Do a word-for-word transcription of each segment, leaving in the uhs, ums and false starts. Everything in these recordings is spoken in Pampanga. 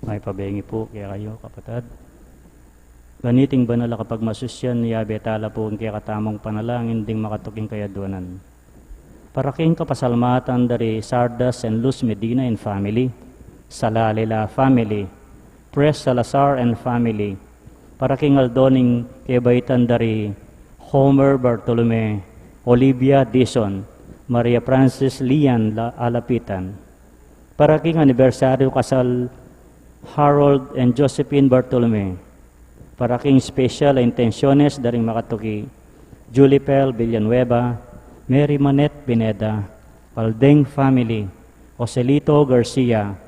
Mayap a bengi pu kekayu, kapatad. Kaniting banal a kapagmasusyan, yabe tala pu king kekatamung panalangin ding makatuking kayadwanan. Para king kapasalmatan da ri Sardas and Luz Medina and family, Salalila family, Pres Salazar and family, para king aldo ning kebaitan da ri Homer Bartolome, Olivia Dizon, Maria Frances Lian La-, Alapitan. Para king anibersaryu kasal Harold and Josephine Bartolome. Para king special a intensyones da ring makatuki, Julie Pel Villanueva, Mary Manette Pineda, Paldeng family, Joselito Garcia,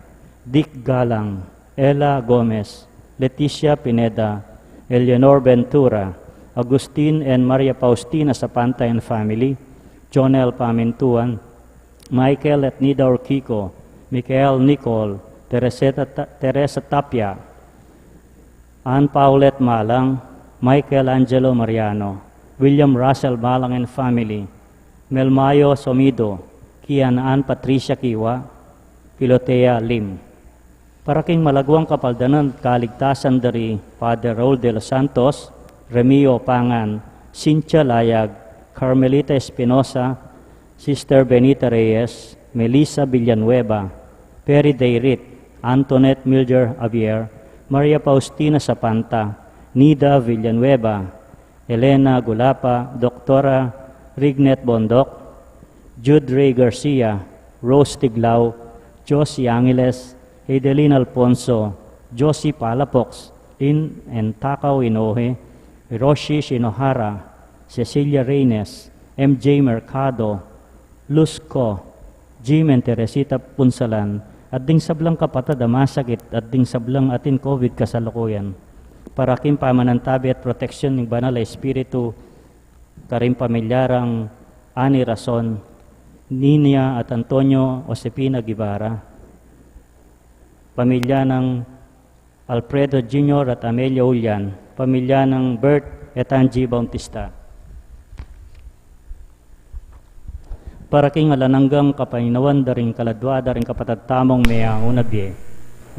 Dick Galang, Ella Gomez, Leticia Pineda, Eleanor Ventura, Agustin and Maria Faustina Sapanta and family, Jonel Pamintuan, Michael at Nida Urquico, Michael Nicole, Tereseta Ta-, Teresa Tapia, Ann Paulette Malang, Michael Angelo Mariano, William Russell Malang and family, Melmayo Somido, Kian Ann Patricia Kiwa, Pilotea Lim. Para king malaguang kapaldanan at kaligtasan da ri Father Raul de los Santos, Remio Pangan, Cynthia Layag, Carmelita Espinosa, Sister Benita Reyes, Melissa Villanueva, Perry Dayrit, Antoinette Mildred Javier, Maria Faustina Sapanta, Nida Villanueva, Elena Gulapa, Doktora Rignet Bondoc, Jude Ray Garcia, Rose Tiglao, Josie Angeles, Heidelin Alfonso, Josie Palafox, Lin and Takao Inoue, Hiroshi Shinohara, Cecilia Reynes, M J Mercado, Luz Co, Jim and Teresita Punsalan, at ding sablang kapatad a masakit, at ding sablang atin COVID kasalukuyan. Para king pamanantabe at proteksyon ning Banal a Espiritu, karing pamilya rang Ani Rason, Ninia at Antonio Josepina Guevara, pamilya nang Alfredo Junior at Amelia Ulian, pamilya nang Bert at Angie Bautista. Para king alang anggang kapainawan da ring kaladua da ring kapatad tamung meauna bie,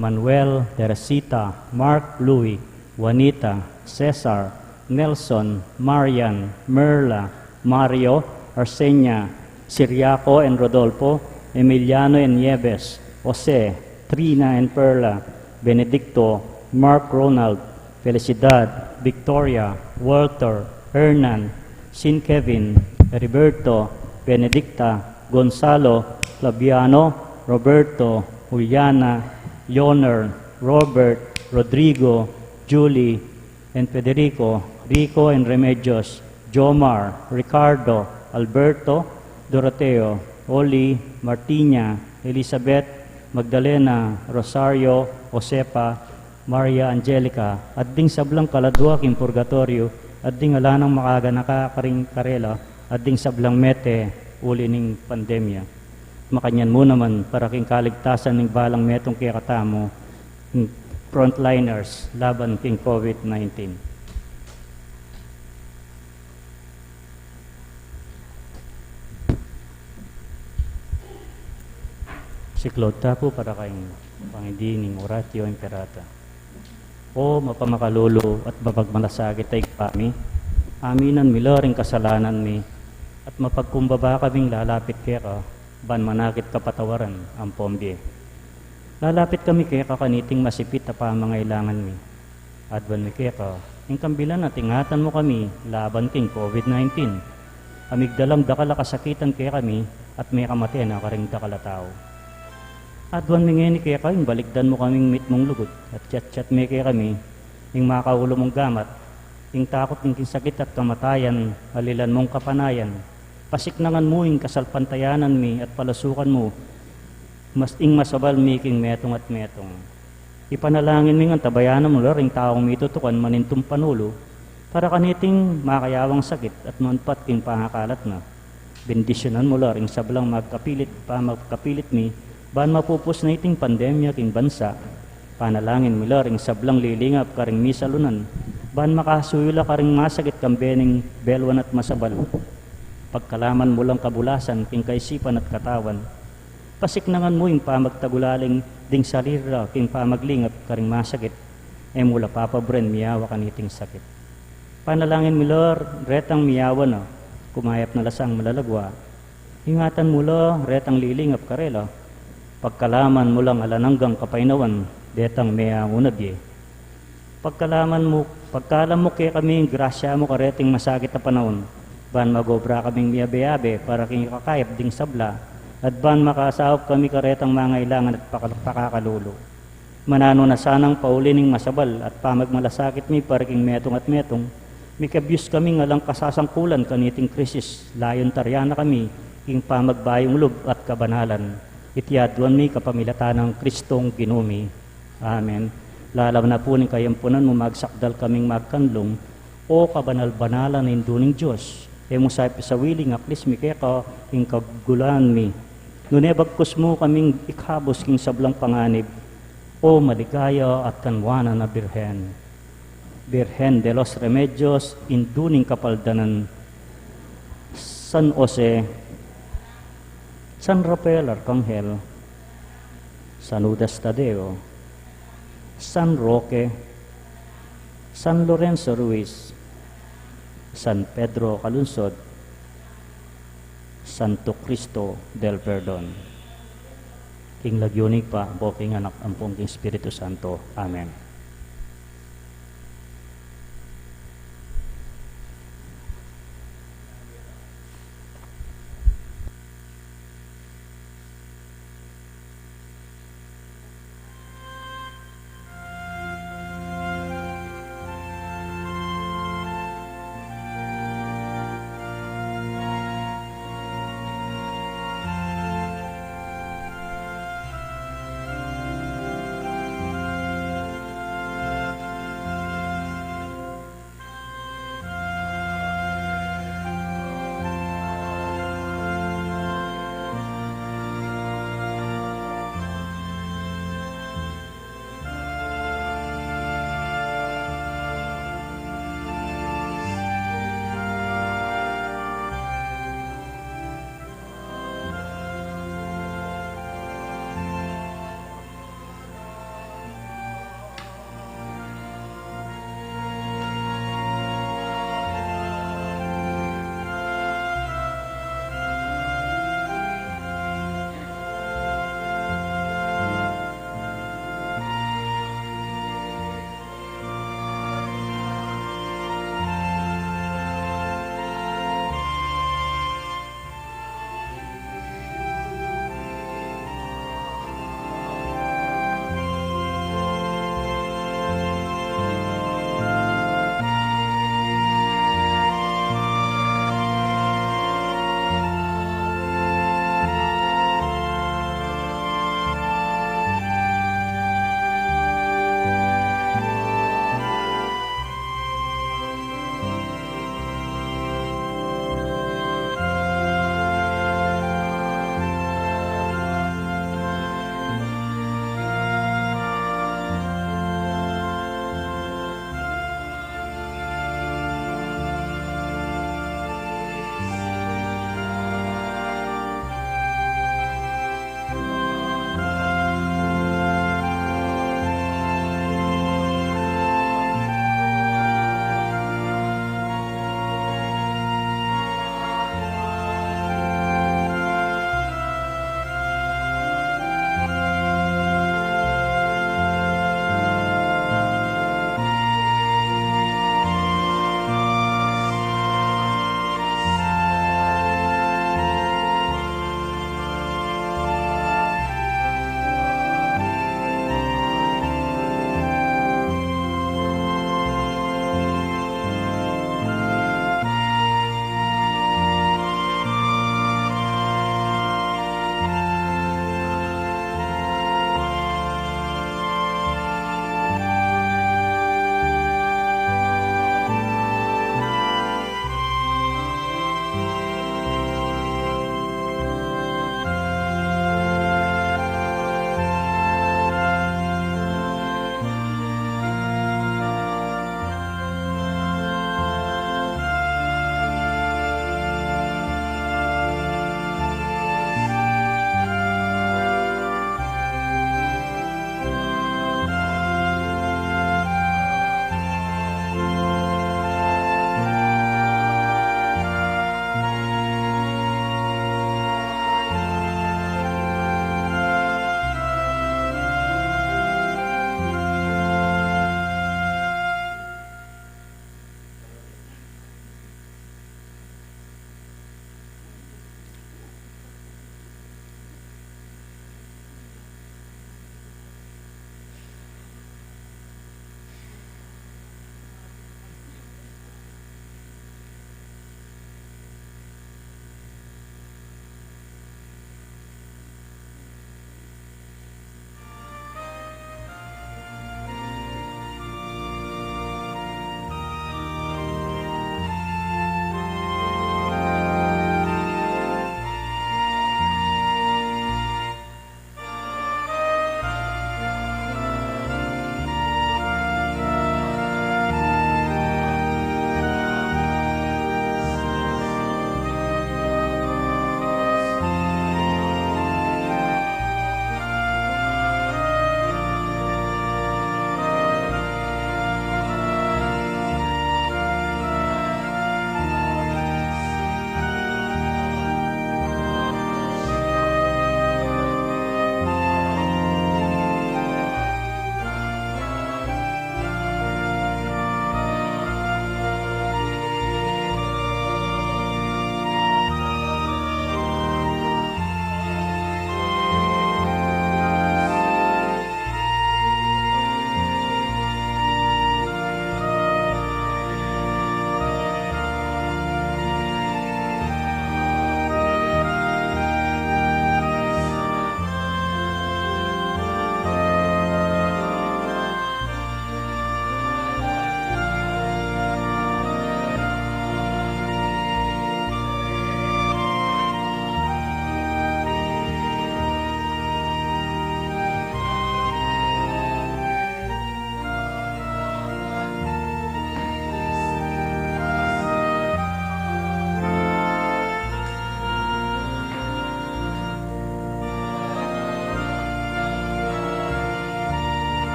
Manuel, Teresita, Mark, Louie, Juanita, Cesar, Nelson, Marian, Merla, Mario, Arsenia, Siriaco and Rodolfo, Emiliano and Nieves, Jose, Trina and Perla, Benedicto, Mark, Ronald, Felicidad, Victoria, Walter, Hernan, Sin Kevin, Heriberto, Benedicta, Gonzalo, Flaviano, Roberto, Juliana, Leonard, Robert, Rodrigo, Julie, and Federico, Rico and Remedios, Jomar, Ricardo, Alberto, Doroteo, Oli, Martina, Elizabeth, Magdalena, Rosario, Josefa, Maria Angelica, at ding sablang kaladua king purgatoryo, at ding ala nang makaganaka karing karela, at ding sablang mete uli ning pandemya. Makanyan mu naman para king kaligtasan ning balang metung kekatamu, king frontliners laban king COVID nineteen. Siklaud ta pu para king pangindi ning Oratio Imperata. O mapamakalulu at mapagmalasakit a Ibpa mi, aminan mi la ring kasalanan mi, at mapagkumbaba kaming lalapit keka, ban manakit kapatawaran ampong bie. Lalapit kami keka kaniting masipit a pamangailangan mi. Aduan mi keka, ing kambilan at ingatan mu kami laban king COVID nineteen. A migdalang dakal a kasakitan kekami at mekamate na karing dakal a tau. Aduan mi ngeni keka, ing balikdan mu kaming mitmung lugud, at yatyat me kekami ing makaulu mung gamat, ing takut king sakit at kamatayan, alilan mung kapanayan. Pasiknangan mu ing kasalpantayanan mi at palasukan mu mas, ing masabal mi king metung at metung. Ipanalangin mi ngan tabayanan mu la ring taung mitutukan manintung panulu, para kaniting makayawang sakit at manpat king pangakalat na. Bendisyunan mu la ring sablang magkapilit, pamagkapilit mi, ban mapupus na iting pandemya king bansa. Panalangin mi la ring sablang lilingap karing misalunan, ban makasuyu la karing masakit kambe ning belwan at masabal. Pagkalaman mu lang kabulasan king kaisipan at katawan. Pasiknangan mu ing pamagtagulaling ding sarili ra king pamaglingap karing masakit, e mu la papabren miyawa kaniting sakit. Panalangin mu la retang miyawa na, kumayap na la sang malalagwa. Ingatan mu la retang lilingap karela. Pagkalaman mu lang alang anggang kapaynawan detang meangu na bie. Pagkalaman mu, pagkalam mu kekami ing grasya mu kareting masakit a panaun, ban mag-obra kaming miyabe-yabe para king ikakayap ding sabla, at ban makasaup kami karetang mangailangan at pakal-, pakakalulu. Mananu na sanang pauli ning masabal at pamagmalasakit mi para king metung at metung, mikabyus kaming alang kasasangkulan kaniting krisis, layun taryan na kami king pamagbayung lub at kabanalan. Iti aduan mi kapamilatan nang Kristong Ginu mi. Amen. Lalam na pu ning kayampunan mu, magsakdal kaming magkanlung, O kabanal-banalan a Indu ning Dios, e mu sa pisawili ing aklis mi keka king kagugulan mi. Nune bagkus mu kaming ikabus king sablang panganib, O maligaya at kanwanan a Birhen. Birhen de los Remedios, Indu ning Kapaldanan, San Jose, San Rafael Arkanghel, San Judas Tadeo, San Roque, San Lorenzo Ruiz, San Pedro Calungsod, Santo Cristo del Perdon. King lagyu ning Ibpa, ampon king Anak, ampon king Espiritu Santo. Amen.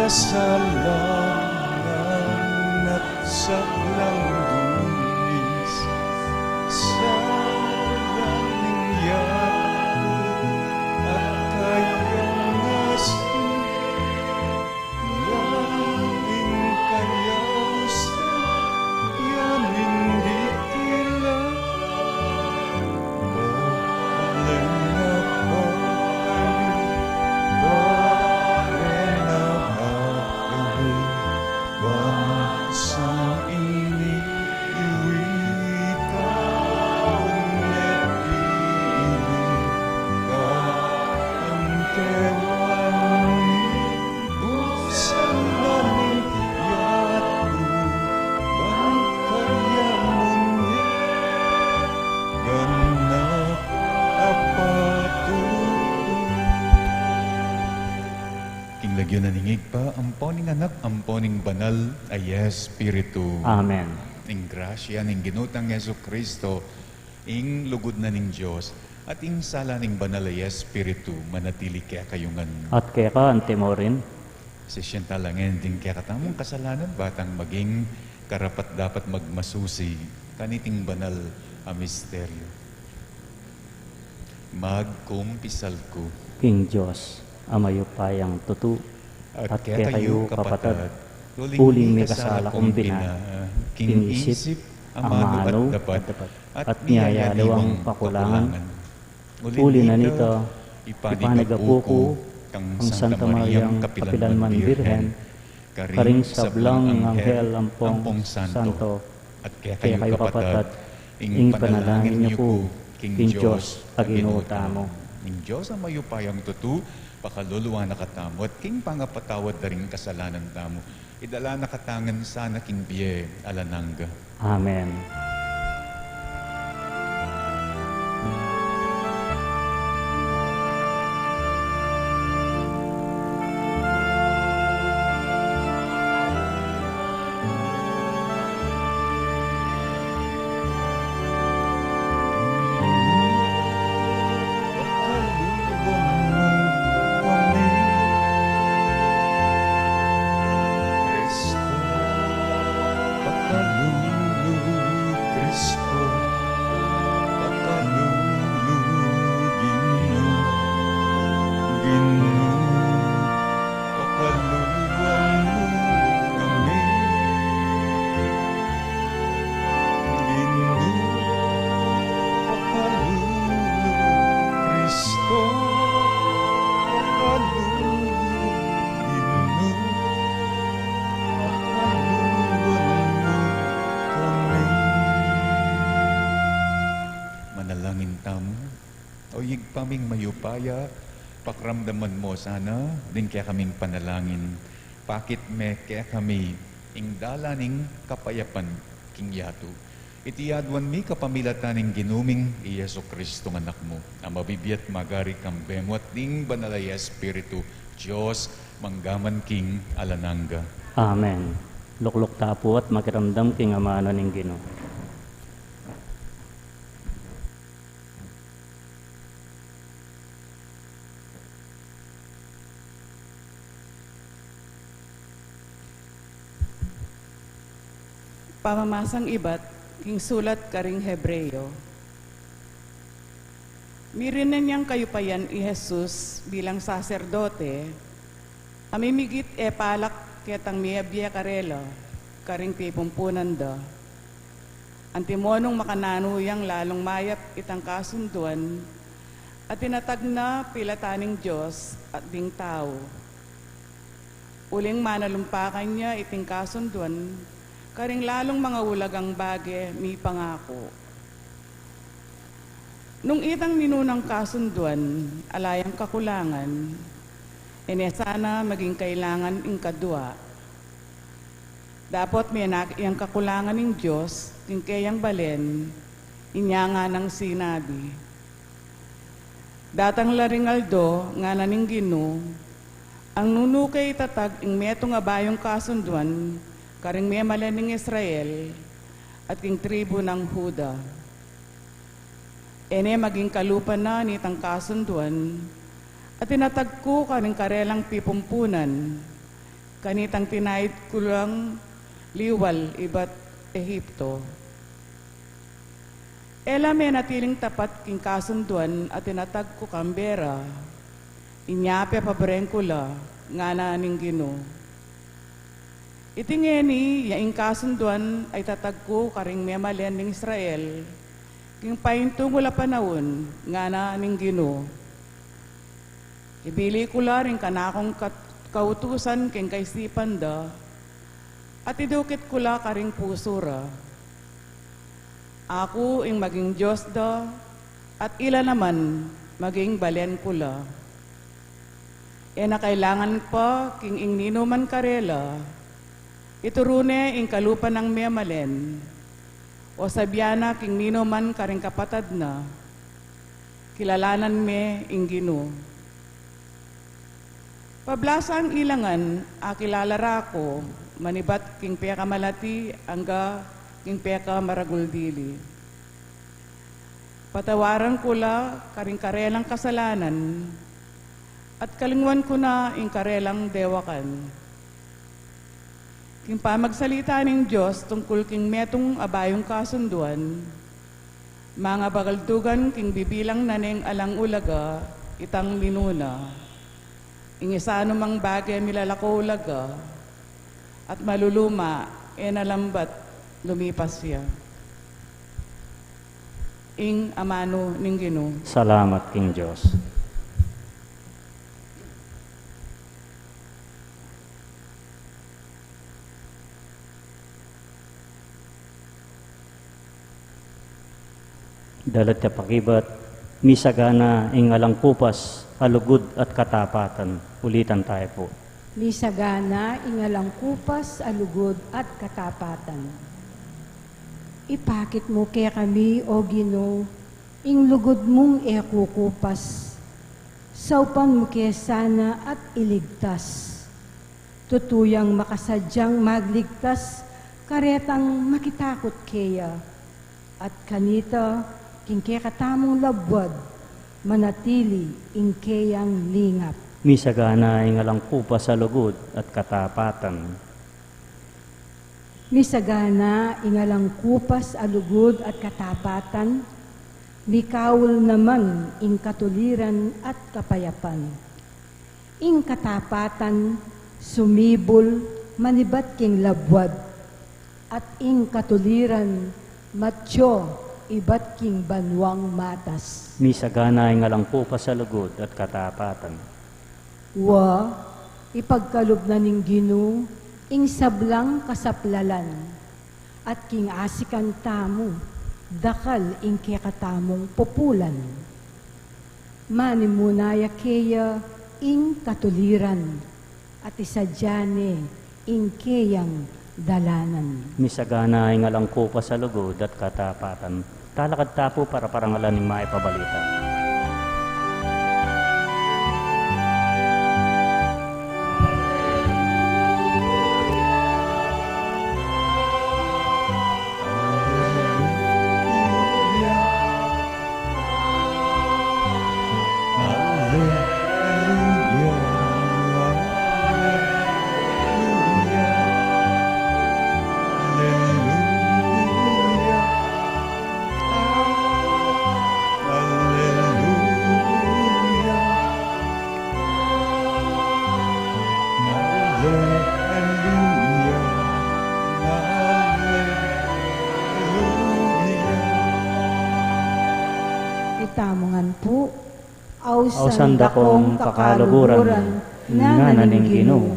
Kasalanan at saklang dulis, salang yatu at kayang asin, yaling kayausan, yaling di kila. King lagyu na ning Ibpa, ampo ning Anak, ampo ning Banal a Espiritu. Amen. Ing grasya ning Ginu tang Jesucristo, ing lugud na ning Dios, at ing sala ning Banal a Espiritu, manatili kekayu ngan. At keka antimo rin. Sisian tala ngan ding kekatamung kasalanan, ba tang maging karapat-dapat magmasusi kaniting banal a misteryo. Magkumpisal ku king Dios a mayupayang tutu, at kekayu kapatad, uling mikasala kung bina, king isip, amanu, at dapat, at miyayaliwang pakulangan. Uli na nita, ipanigapu ku kang Santa Mariang kapilanman Birhen, karing sablang anghel ampong santo, at kekayu kapatad, ing panalangin yu ku king Dios a Ginu tamu. Ing Dios a mayupayang tutu, pakalulu na katamu, at king pangapatawad da ring kasalanan tamu, idala na katamu ngan sana king bie alang angga. Amen. Pakalulu, Kristo, pakalulu, Ginu, Ginu, pakaluluan mu kami. Ginu, pakalulu, Kristo, pakalulu, Ginu, pakaluluan mu kami. Manalangin tamu. O Ibpa ming mayupaya, pakiramdaman mu sana ding kekaming panalangin, pakit me kekami ing dalan ning kapayapan king yatu. Iti aduan mi kapamilatan ning Ginu ming i Jesucristo nga Anak mu, a mabibie at magari kambe mu at ning Banal a Espiritu, Dios, mangga man king alang angga. Amen. Lukluk ta pu at makiramdam king amanu ning Ginu. Pamamasang ibat king sulat karing Hebreo. Mirinan yang kayupayan i Jesus bilang saserdote, a mimigit e palak ketang miyabie karela karing pipumpunan da. Antimo nung makananu yang lalung mayap itang kasunduan, a tinatag na pilatan ning Dios at ding tau. Uling manalumpakan ya iting kasunduan karing lalung mangaulagang bage mipangaku. Nung itang minunang kasunduan ala yang kakulangan, e ne sana maging kailangan ing kadua. Dapot menakit yang kakulangan ning Dios king keyang balen, inya nganang sinabi, "Datang la ring aldo," ngana ning Ginu, "a nung nu ke itatag ing metung a bayung kasunduan karing memalen ning Israel at king tribu nang Juda. E ne maging kalupa na nitang kasunduan a tinatag ku karing karelang pipumpunan, kanitang tinayid ku lang liwal ibat Ehipto. E la menatiling tapat king kasunduan a tinatag ku kang bie ra, inya pepabreng ku la, ngana ning Ginu. Iti ngeni ya ing kasunduan a itatag ku karing memalen ning Israel, king paintungul a panaun, ngana ning Ginu. Ibili ku la ring kanakung kat-, kautusan king kaisipan da, at idukit ku la karing pusu ra. Aku ing maging Dios da, at ila naman maging balen ku la. E na kailangan pa king ing ninuman karela, ituru ne ing kalupa nang memalen, o sabian na king ninuman karing kapatad na, kilalanan me ing Ginu. Pablasang ilangan, akilala ra ku, manibat king pekamalati angga king pekamaragul dili. Patawaran ku la karing karelang kasalanan, at kalingwan ku na ing karelang dewakan. King pamagsalita ning Dios tungkul king metung a bayung kasunduan, mangabakaldugan king bibilang na neng alang ulaga itang minuna. Ing isa numang bage milalako ulaga at maluluma, e na lambat lumipas ya. Ing amanu ning Ginu. Salamat king Dios. Dalat ya pakibat, misagana ing alang kupas a lugud at katapatan. Ulitan tayo po. Misagana ing alang kupas a lugud at katapatan. Ipakit mu kekami, O Ginu, ing lugud mung e kukupas. Saupan mu ke sana at iligtas. Tutu yang makasadyang magligtas karetang makitakut keya, at kanita king kekatamung labuad manatili ing keyang lingap. Misagana ing alang kupas a lugud at katapatan. Misagana ing alang kupas a lugud at katapatan, mikaul naman ing katuliran at kapayapan. Ing katapatan sumibul manibat king labuad, at ing katuliran matyu ibat king banuang matas. Misagana ing alang kupas a lugud at katapatan. Wa, ipagkalub na ning Ginu ing sablang kasaplalan, at king asikan tamu, dakal ing kekatamung pupulan. Manimuna ya keya ing katuliran, at isadya ne ing keyang dalanan. Misagana ing alang kupas a lugud at katapatan. Talakad ta pu para parangalan ing Mayap a Balita. Itamu ngan pu. Ausan da kong kakaluguran, ngana ning Ginu,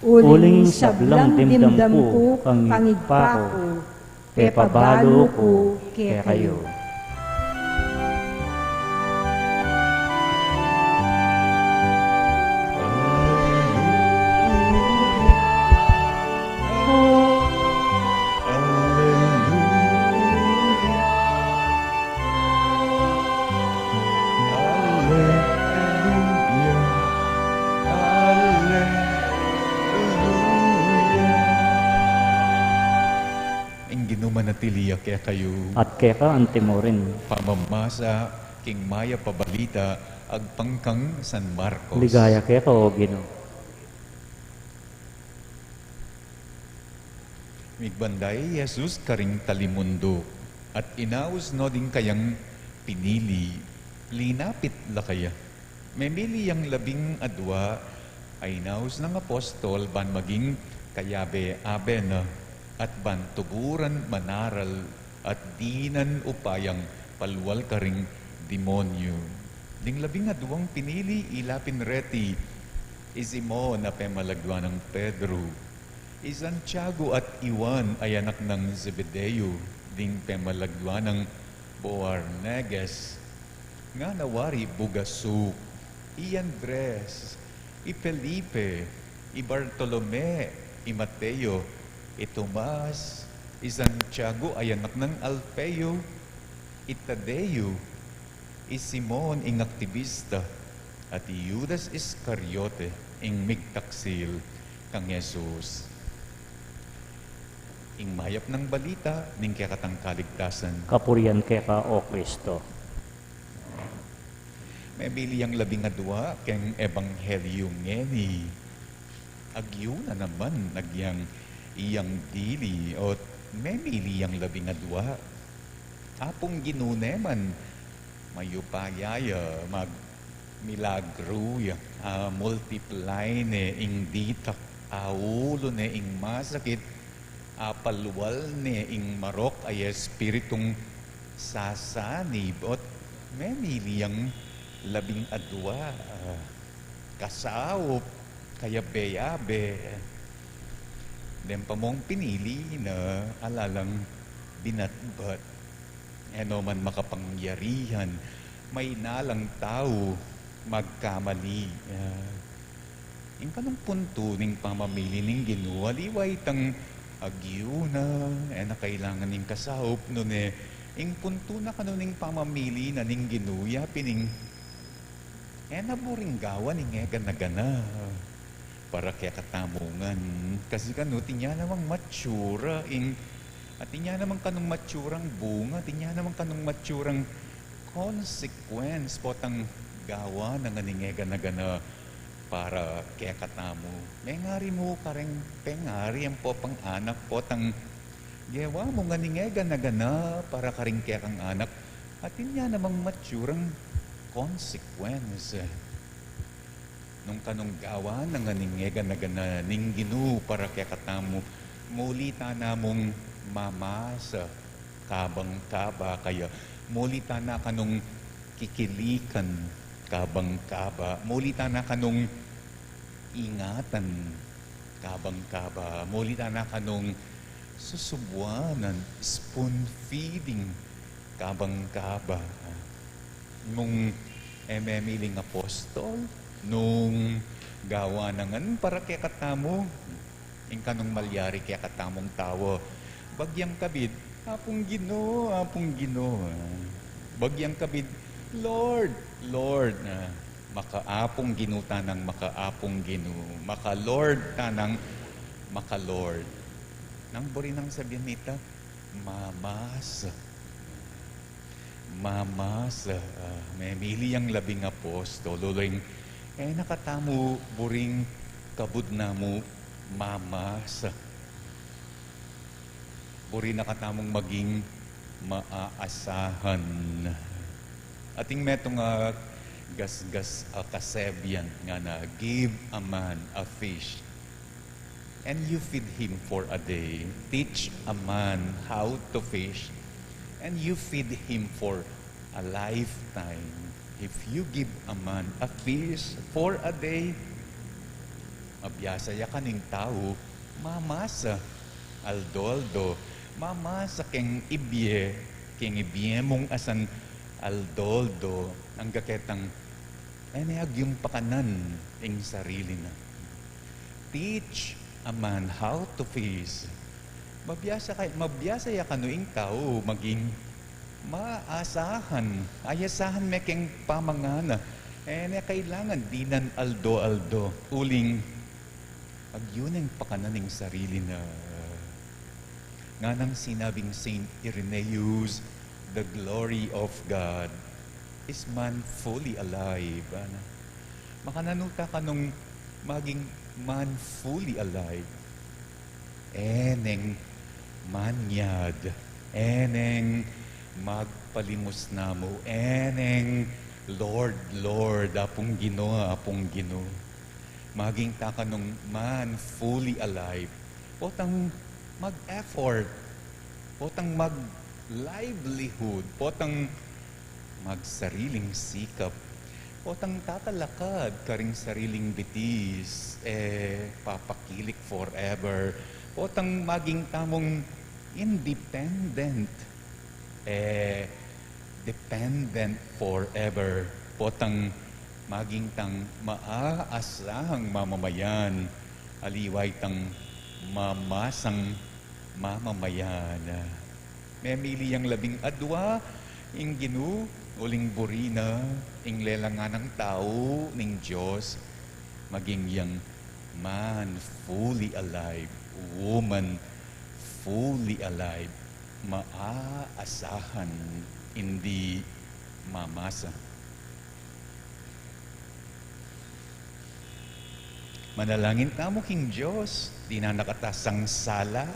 uling sablang dimdam ku kang Ibpa ku, pepabalu ku kekayu. Ing Ginu manatili ya kekayu. At keka antimurin. Pamamasa king Mayap a Balita agpang kang San Marcos. Ligaya keka, O Ginu. Migbanda i Jesus karing talimundu, at inaus no ding kayang pinili, linapit la kaya. Memili yang labing adua a inaus nang apostol ban maging kayabe-abe na, at ban tuburan manaral at dinan upayang palual karing demonyu. Ding labing aduang pinili, ila pin reti, i Simon a pemalagwa nang Pedro, i Santiago at i Juan a anak nang Zebedeo, ding pemalagwa nang Boanerges, ngana wari Bugasuk, i Andres, i Felipe, i Bartolome, i Mateo, i Tomas, i Santiago a anak nang Alfeo, i Tadeo, i Simon ing aktibista, at i Judas Iscariote, ing migtaksil kang Jesus. Ing mayap nang balita ning kekatang kaligtasan. Kapurian keka, O Kristo. Memili yang labing adua keng ebanghelyu ngeni. Agyu na naman agyang iyang dili, o't memili yang labing adua. Apung Ginu ne man, mayupaya ya, magmilagru ya, a multiply ne ing ditak, aulu ne ing masakit, apalual ne ing marok a espiritung sasanib, o't memili yang labing adua, a kasaup, kayabe-abe. Deng pamung pinili na ala lang binatbat. E no man makapangyarihan, mainalang tau magkamali. Ah, ing kanung puntu ning pamamili ning Ginu, aliwa itang agyu na, e na kailangan ning kasaup, nune ing puntu na kanu ning pamamili na ning Ginu, ya pin ing e na buring gawan ing e gana-gana para kekatamu ngan. Kasi kanu, atin ya namang matsura ing, atin ya namang kanung matsurang bunga, atin ya namang kanung matsurang consequence potang gawa na ngan ing e gana-gana para kekatamu. Mengari mu kareng pengari ampong anak potang gewa mu ngan ing e gana-gana para karing kekang anak, atin ya namang matsurang consequence. Nung kanung gawa na ngan ing e gana-gana ning Ginu para kekatamu, muli tana mung mamasa kabang kaba, kaya muli tana kanung kikilikan kabang kaba, muli tana kanung ingatan kabang kaba, muli tana kanung susubuanan, spoon feeding kabang kaba. Nung e memiling apostol, nung gawa na ngan para kekatamu, ing kanung malyari kekatamung tau, bagyang kabid, "Apung Ginu, Apung Ginu." Bagyang kabid, "Lord, Lord." Ah, maka-Apung Ginu tanang maka-Apung Ginu, maka-Lord tanang maka-Lord. Nang buri nang sabian nita, mamasa. Mamasa, ah, memili yang labing apostol, uling e na katamu buring kabud namu mamasa. Buri na katamung maging maasahan. Ating metung a gasgas a kasebian ngana, "Give a man a fish and you feed him for a day. Teach a man how to fish, and you feed him for a lifetime." If you give a man a fish for a day, mabiasa ya kanu ing tau mamasa aldo-aldo, mamasa keng ibie, keng ibie mung asan aldo-aldo, angga ketang e ne agyung pakanan ing sarili na. Teach a man how to fish. Mabiasa kay, mabiasa ya kanu ing tau maging maasahan, ayasahan me keng pamangana. E ne kailangan dinan aldo-aldo, uling agyu neng pakanan ing sarili na. Nganang sinabing Saint Irenaeus, "The glory of God is man fully alive." Ana, makananu ta kanung maging man fully alive? E neng Manyad, e neng magpalimus namu, e neng Lord, Lord, Apung Ginu, Apung Ginu. Maging ta kanung man fully alive. Potang mag-effort, potang mag-livelihood, potang magsariling sikap, potang tatalakad karing sariling bitis, e papakilik forever, potang maging tamung independent, e dependent forever, potang maging tang maaasahang mamamayan, aliwa itang mamasang mamamayan. Memili yang labing adua ing Ginu uling buri na ing lelang nang tau ning Dios, maging yang man fully alive, woman fully alive, maaasahan, indi mamasa. Manalangin tamu king Dios, dinan na kata sala,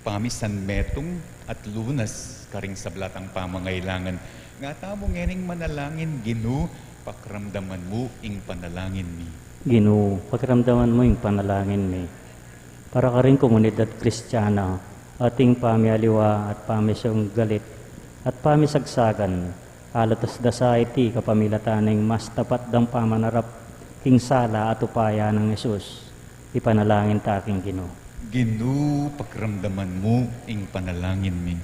pamisan metung at lunas karing sabla tang pamangailangan. Nga tamu ngening manalangin, Ginu, pakiramdaman mu ing panalangin mi. Ginu, pakiramdaman mu ing panalangin mi. Para karing komunidad Kristiana, ating pamialiwa at pamisunggalit at pamisagsagan, alatas da sa iti kapamilatan ning mas tapat dang pamanarap king sala at upaya nang Jesus. Ipanalangin ta king Ginu. Ginu, pakiramdaman mu ing panalangin mi.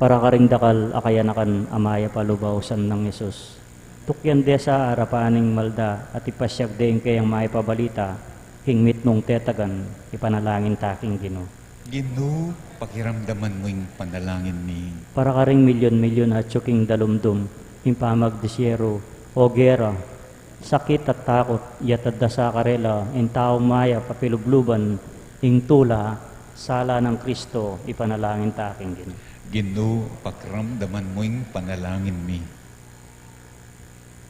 Para karing dakal a kayanakan a mayap a lubausan nang Jesus, tukyan de sa arapan ning malda at ipasyag de ing kayang mayap a balita king mitmung tetagan, ipanalangin ta king Ginu. Ginu, pakiramdaman mu ing panalangin mi. Para karing milyon-milyon atyu king dalumdum king pamagdisyeru o gera, sakit at takut, iyatas da sa karela ing taung mayap a pilubluban ing tula, sala nang Kristo, ipanalangin ta king Ginu. Ginu, pakiramdaman mu ing panalangin mi.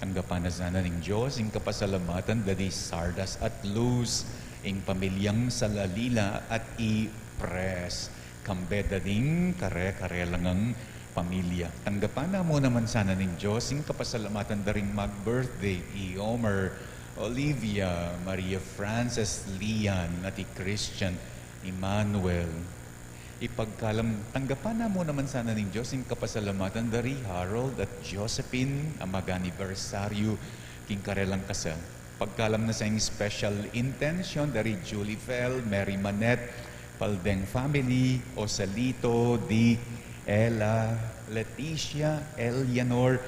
Tanggapan na sana ning Dios ing kapasalamatan da ri Sardas at Luz, ing pamilyang Salalila at i Pres, kambe da ring kare-kare la ngang pamilya. Tanggapan na mu naman sana ning Dios ing kapasalamatan da ring mag-birthday, i Omer, Olivia, Maria Frances, Lian, at i Christian, Emmanuel. Ipagkalam, tanggapan na mu naman sana ning Dios ing kapasalamatan da ri Harold at Josephine a mag-anibersaryu king karelang kasal. Pagkalam na sa ing special intention da ri Julie Fel, Mary Manette, Paldeng family, Osalito, Dick, Ella, Leticia, Eleanor,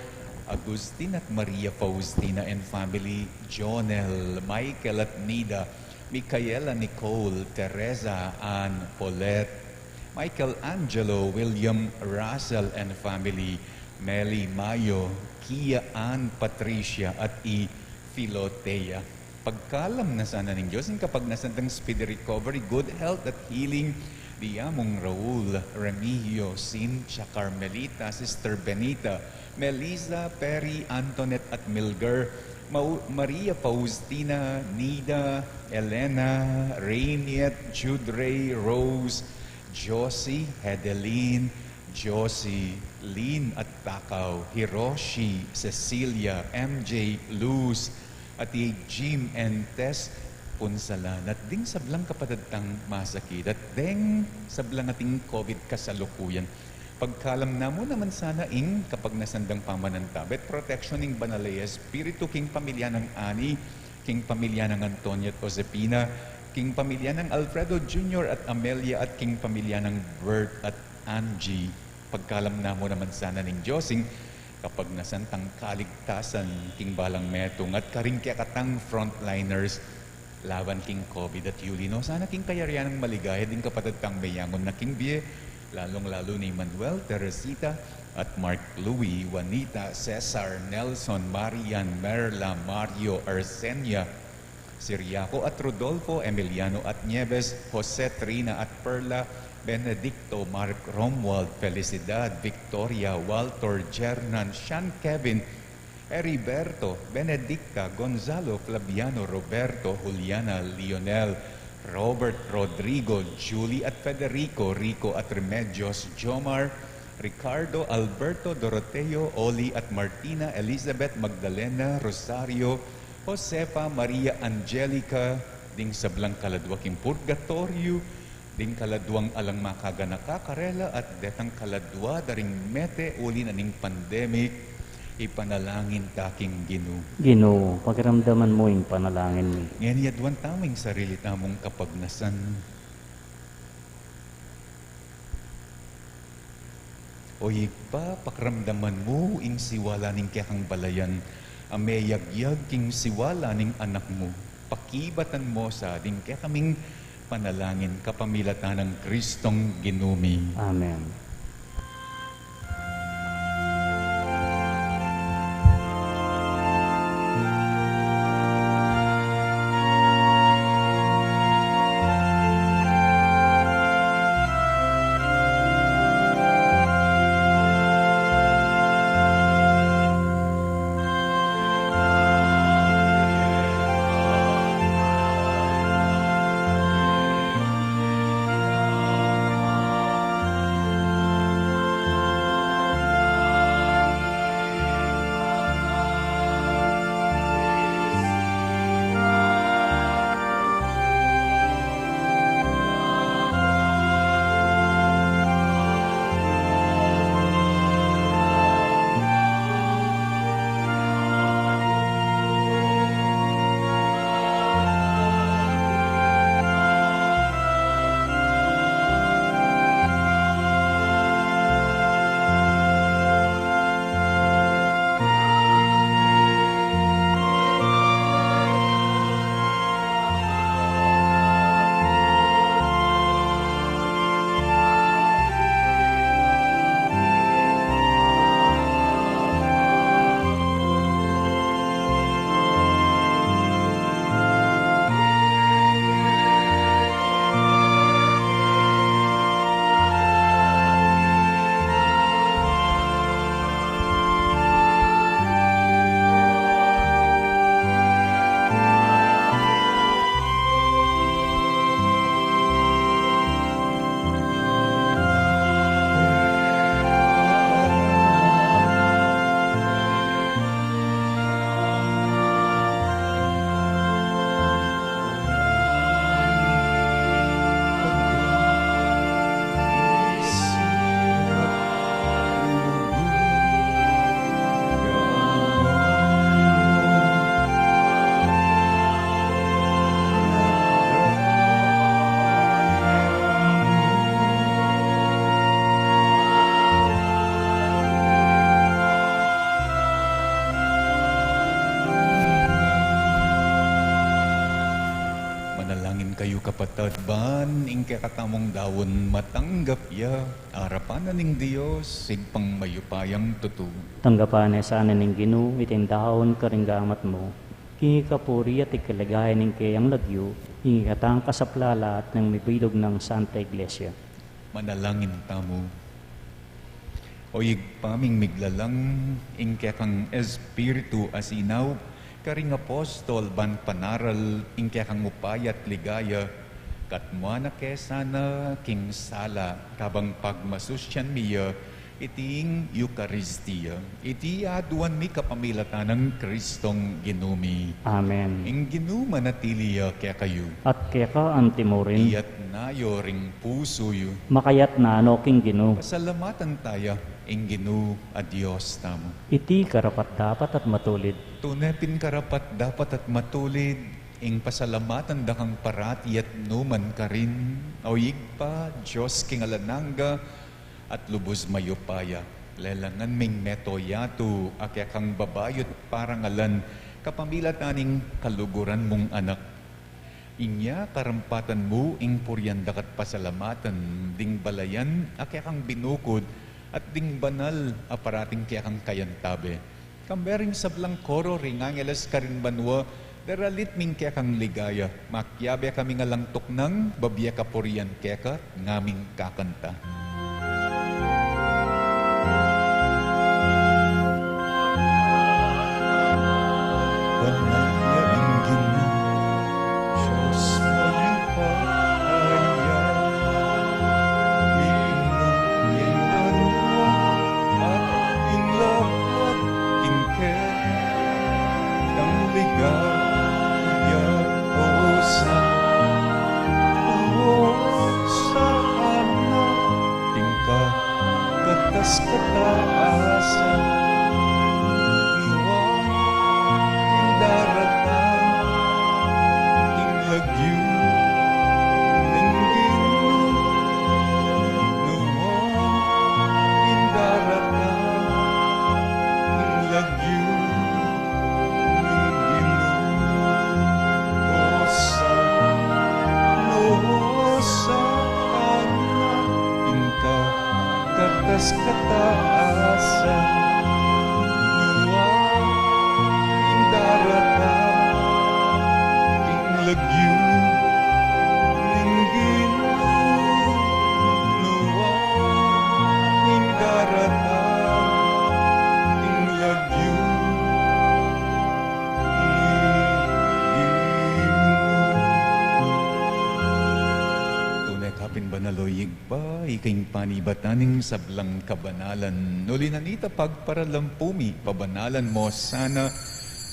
Agustin at Maria Faustina and family, Jonel, Michael at Nida, Micaela, Nicole, Teresa, Ann, Paulette, Michael Angelo, William, Russell and family, Melly, Mayo, Kia, Ann, Patricia at i Filotea. Pagkalam na sana ning Dios ing kapagnasan dang speedy recovery, good health at healing di Among Raul, Remigio, Cynthia, Carmelita, Sister Benita, Melissa, Perry, Antoinette at Milger, Mau-, Maria Faustina, Nida, Elena, Rainiet, Jude Ray, Rose, Josie, Hedeline, Josie, Lynn at Pacau, Hiroshi, Cecilia, M J, Luz, at i Jim and Tess Punsalan, at ding sablang kapatad tang masakit, at ding sablang ating COVID kasalukuyan. Pagkalam na mu naman sana ing kapagnasan dang pamanantabe at protection ning Banal a Espiritu king pamilya nang Ani, king pamilya nang Antonio at Josepina, king pamilya nang Alfredo Junior at Amelia, at king pamilya nang Bert at Angie. Pagkalam na mu naman sana ning Dios ing kapagnasan tang kaligtasan king balang metung at karing kekatang frontliners laban king COVID at yuli no sana king kayarian nang maligaya ding kapatad tang meyangu na king bie, lalung-lalu ni Manuel, Teresita, at Mark, Louie, Juanita, Cesar, Nelson, Marian, Merla, Mario, Arsenia, Siriaco at Rodolfo, Emiliano at Nieves, Jose, Trina at Perla, Benedicto, Mark, Romuald, Felicidad, Victoria, Walter, Jernan, Sean, Kevin, Heriberto, Benedicta, Gonzalo, Flaviano, Roberto, Juliana, Lionel, Robert, Rodrigo, Julie at Federico, Rico at Remedios, Jomar, Ricardo, Alberto, Doroteo, Oli at Martina, Elizabeth, Magdalena, Rosario, Josefa, Maria, Angelica, ding sablang kaladua king purgatoryo, ding kaladuang alang makaganaka karela, at detang kaladua da ring mete uli na ning pandemic, ipanalangin ta king Ginu. Ginu, pakiramdaman mu ing panalangin mi. Ngeni aduan tamu ing sarili tamung kapagnasan. O Ibpa, pakiramdaman mu ing siwala ning kekang balayan a meyagyag king siwala ning Anak mu. Pakibatan mu sa ding kekaming panalangin kapamilatan nang Kristong Ginu mi. Amen. Manalangin kayu, kapatad, ban ing kekatamung daun matanggap ya arapan na ning Dios, Ibpang mayupayang tutu. Tanggapan na sana ning Ginu iting daun karing gamat mu, king ikapuri at ikaligaya ning keyang lagyu, king ikatang kasaplalan at ning mabilug nang Santa Iglesia. Manalangin tamu. O Ibpa ming miglalang, ing kekang Espiritu a sinaup karing apostol ban panaral ing kekang upaya at ligaya, katmuan na ke sana king sala kabang pagmasusyan mi ya iting Eukaristia. Iti aduan mi kapamilatan nang Kristong Ginu mi. Amen. Ing Ginu manatili ya kekayu. At keka anti mu rin. Iyatna yu ring pusu yu. Makayatna no king Ginu. Pasalamatan taya ing Ginu a Dios tamu. Iti karapat-dapat at matulid. Tune pin karapat-dapat at matulid ing pasalamatan da kang parati at nu man karin, O Ibpa, Dios king alang angga at lubus mayupaya. Lelangan ming meto yatu a kekang babayu't parangalan kapamilatan ning kaluguran mung Anak. Inya karampatan mu ing purian daka't pasalamatan ding balayan a kekang binukud at ding banal a parating kekang kayantabe. Kambe ring sablang koro ring angeles karin banua, daralit ming kekang ligaya. Makiabe kaming alang tuknang, babie kapurian keka, ngaming kakanta. Banal ya ing Ginu, Dios mayupaya. kataasan, nuan ing daratang king lagyu ning Ginu, nuan ing daratang king lagyu ning Ginu. Hosanna, Hosanna, ing kakatas-kataasan, nuan ing daratang king lagyu ning Ginu, nuan ing daratang king lagyu ning Ginu. Tune ka pin banal, o Ibpa, ika ing panibatan ning sablang kabanalan. Uli na nita pagparalampu mi, pabanalan mo sana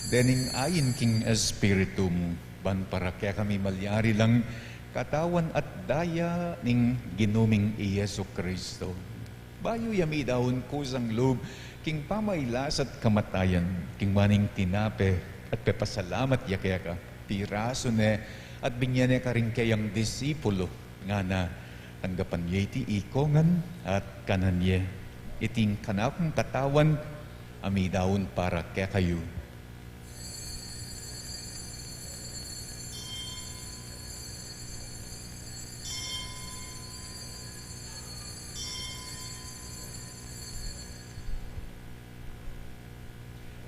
dening ain king Espiritu mu, ban para kekami malyari lang katawan at daya ning Ginu ming i Jesucristo. Bayu ya midaun kusang lub king pamailas at kamatayan, king waning tinape at pepasalamat ya keka, pirasu ne at binye ne karing keyang disipulu, ngana: Tanggapan ye iti ikongan at kanan ye. Iti ing kanakung katawan a midaun para kekayu.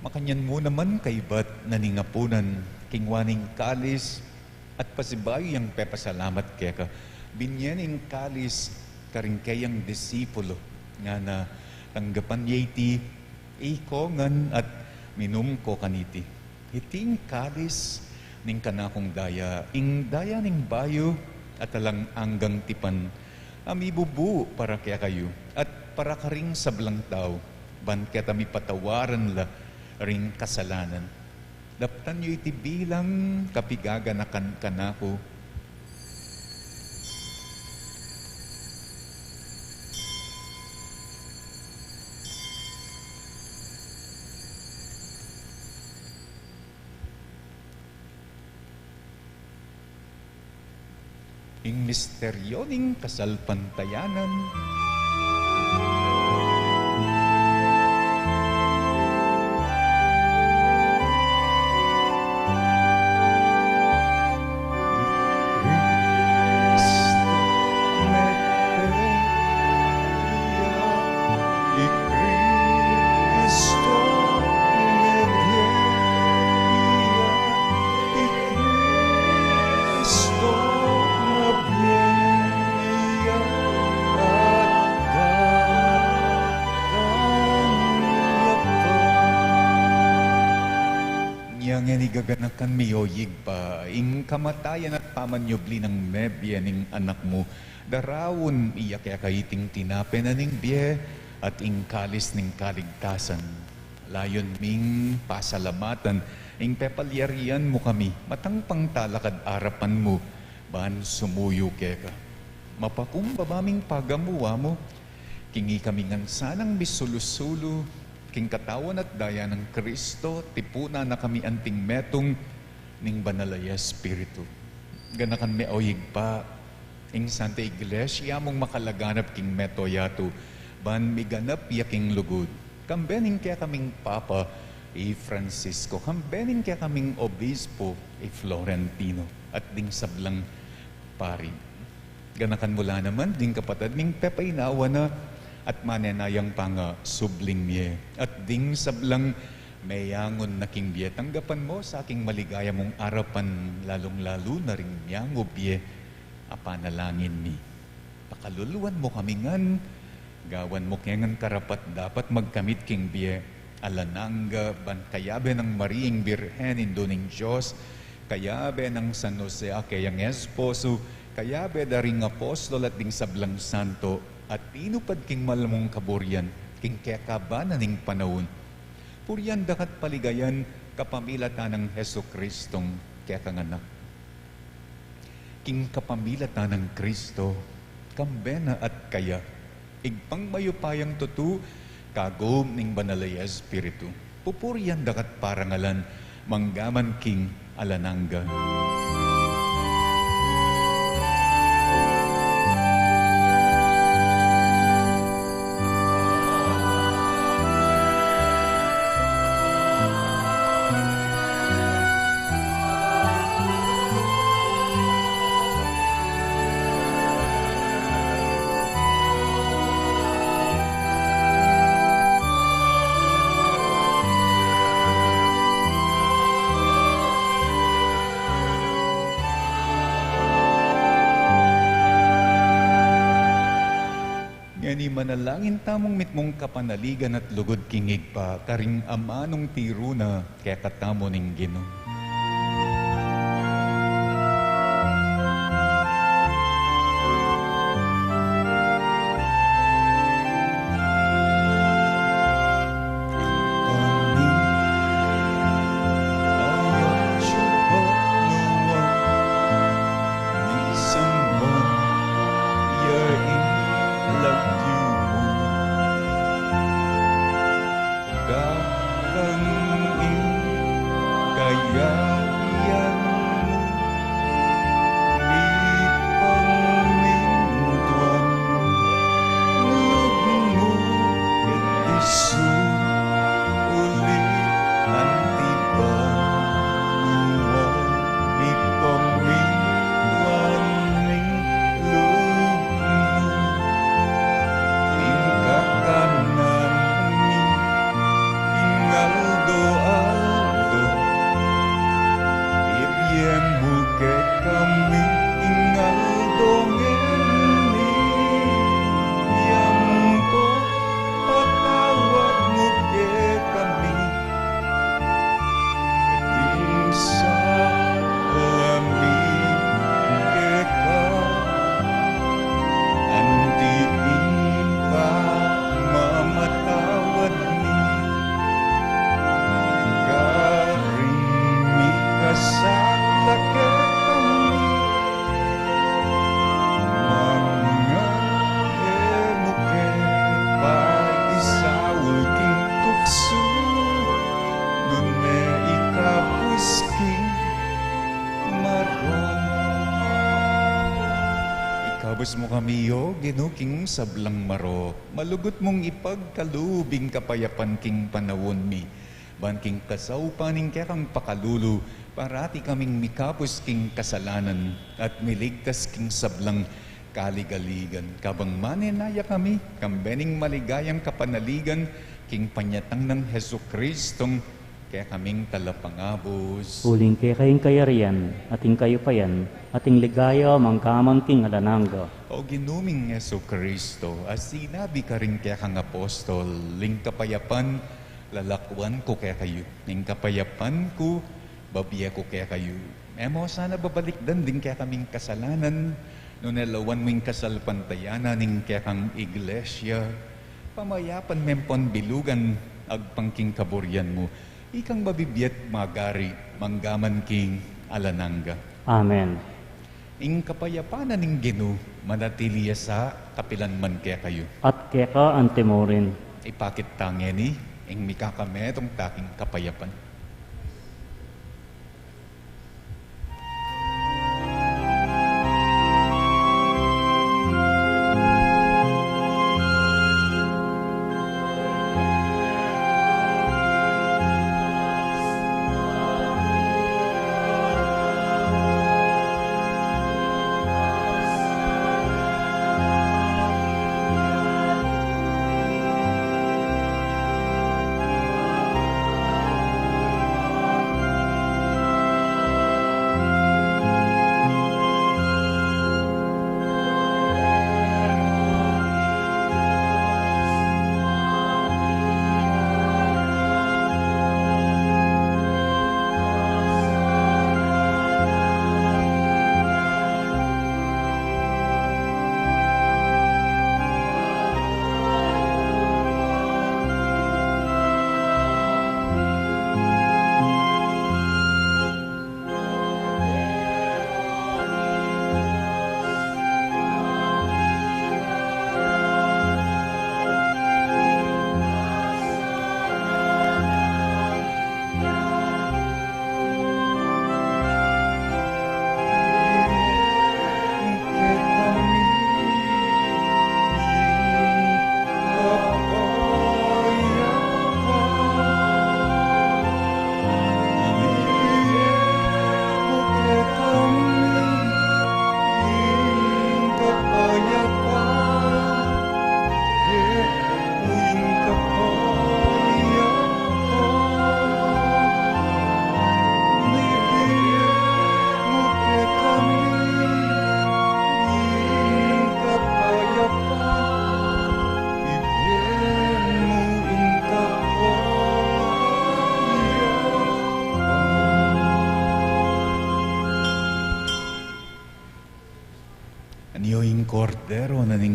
Makanyan mu naman kaybat na ning apunan, king waning kalis at pasibayu yang pepasalamat keka, binye ne ing kalis karing keyang disipulu, ngana: Tanggapan ye iti ikongan at minum ko kaniti. Iti ing kalis ning kanakung daya, ing daya ning bayu at alang anggang tipan, a mibubu para kekayu at para karing sablang tau, ban keta mipatawaran la ring kasalanan. Daptan yu iti bilang kapigaganakan kanaku. Ing misteryo ning kasalpantayanan. I Kristo mete ya, i Kristo mete ya, i Kristo mete ya, at datang ya pa. Inya ngeni gaganakan mi, o Ibpa, ing kamatayan at pamanyubli nang mebie ning Anak mu, daraun mi ya keka iting tinape na ning bie at ing kalis ning kaligtasan. Layun ming pasalamatan ing pepalyarian mu kami matang pangtalakad arapan mu ban sumuyu keka. Mapakumbaba ming pagamuan mu, king ikami ngan sanang misulu-sulu king katawan at daya nang Kristo, tipunan na kami anting metung ning Banal a Espiritu. Ganakan me, o Ibpa, ing Santa Iglesia mung makalaganap king meto yatu, ban miganap ya king lugud, kambe ning kekaming Papa i Francisco, kambe ning kekaming Obispo i Florentino, at ding sablang pari. Ganakan mu la naman ding kapatad ming pepainawa na at manenayang pangasubling mie, at ding sablang meyangun na king bie, tanggapan mu sa king maligaya mung arapan, lalung-lalu na ring miyangub ye a panalangin mi. Pakaluluan mu kami ngan, gawan mu ke ngan karapat-dapat magkamit king bie alang angga, ban kayabe nang Mariang Birhen, Indu ning Dios, kayabe nang San Jose a keyang esposo, kayabe da ring apostol at ding sablang santo, a tinupad king mal mung kaburian king kekaban na ning panaun, purian da ka't paligayan kapamilatan nang Jesucristong kekang Anak. King kapamilatan nang Kristo, kambe na at kaya, Ibpang mayupayang tutu, kagum ning Banal a Espiritu. Pupurian daka't parangalan, manggaman king alang angga. Ngeni manalangin tamung mitmung kapanaligan at lugud king Ibpa, karing amanung tiru na kekatamu ning Ginu. Dakang ing kayarian mu, mipamintuan lub mu, king isu uli anti banua, mipamintuan ing lub mu king kakanan mi king aldo-aldo. Ibie mu kekami king aldo ngeni, ampon patawad mu kekami ing sala mi keka, anti ing pamamatawad mi karing mikasala kekami, manga e mu ke paisaul king tuksu, nune ikabus king marok. Ikabus mu kami, O Ginu, king sablang marok. Malugud mung ipagkalub ing kapayapan king panaun mi, ban king kasaupan ning kekang pakalulu, parati kaming mikabus king kasalanan at miligtas king sablang kaligaligan. Kabang manenaya kami, kambe ning maligayang kapanaligan king panyatang nang Jesucristong kekaming talapangabus. Uling keka ing kayarian, at ing kayupayan, at ing ligaya, manggaman king alang angga. O Ginu ming Jesucristo, a sinabi karing kekang apostol, ing kapayapan lalakwan ku kekayu, ing kapayapan ku babie ku kekayu. E mu sana babalikdan ding kekaming kasalanan, nune lawan mu ing kasalpantayanan ning kekang Iglesia. Pamayapan me ampon bilugan agpang king kaburian mu. Ikang mabibie at magari, manggaman king alang angga. Amen. Ing kapayapan na ning Ginu, manatili ya sa kapilan man kekayu. At keka antimurin. Ipakit ta ngeni ing mikakametung ta king kapayapan.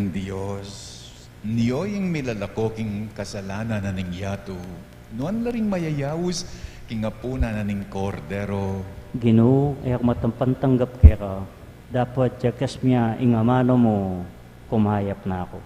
Dios, nyo ing milalako king kasalanan na ning yatu, nuan la ring mayayaus king apunan na ning Kordero. Ginu, e ku matampang tanggap keka, dapot ya king mie ing amanu mu, kumayap na ku.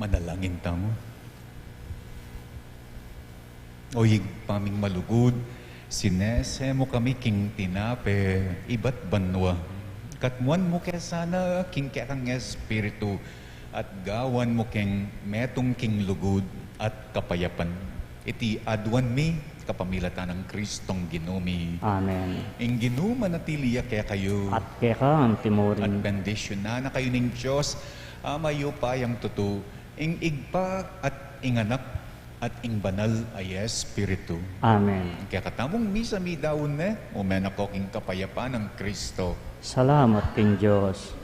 Manalangin tamu. O Ibpa ming malugud, sinese mu kami king tinape ibat banua. Katmuan mu ke sana king kekang Espiritu, at gawan mu keng metung king lugud at kapayapan. Iti aduan mi kapamilatan nang Kristong Ginu mi. Amen. Ing Ginu manatili ya kekayu. At keka antimurin. At bendisyunan na kayu ning Dios, Ama yu pa yang tutu, ing Ibpa at ing Anak at ing Banal a Espiritu. Amen. Ing kekatamung misa midaun ne, ume na ko king kapayapan nang Kristo. Salamat king Dios.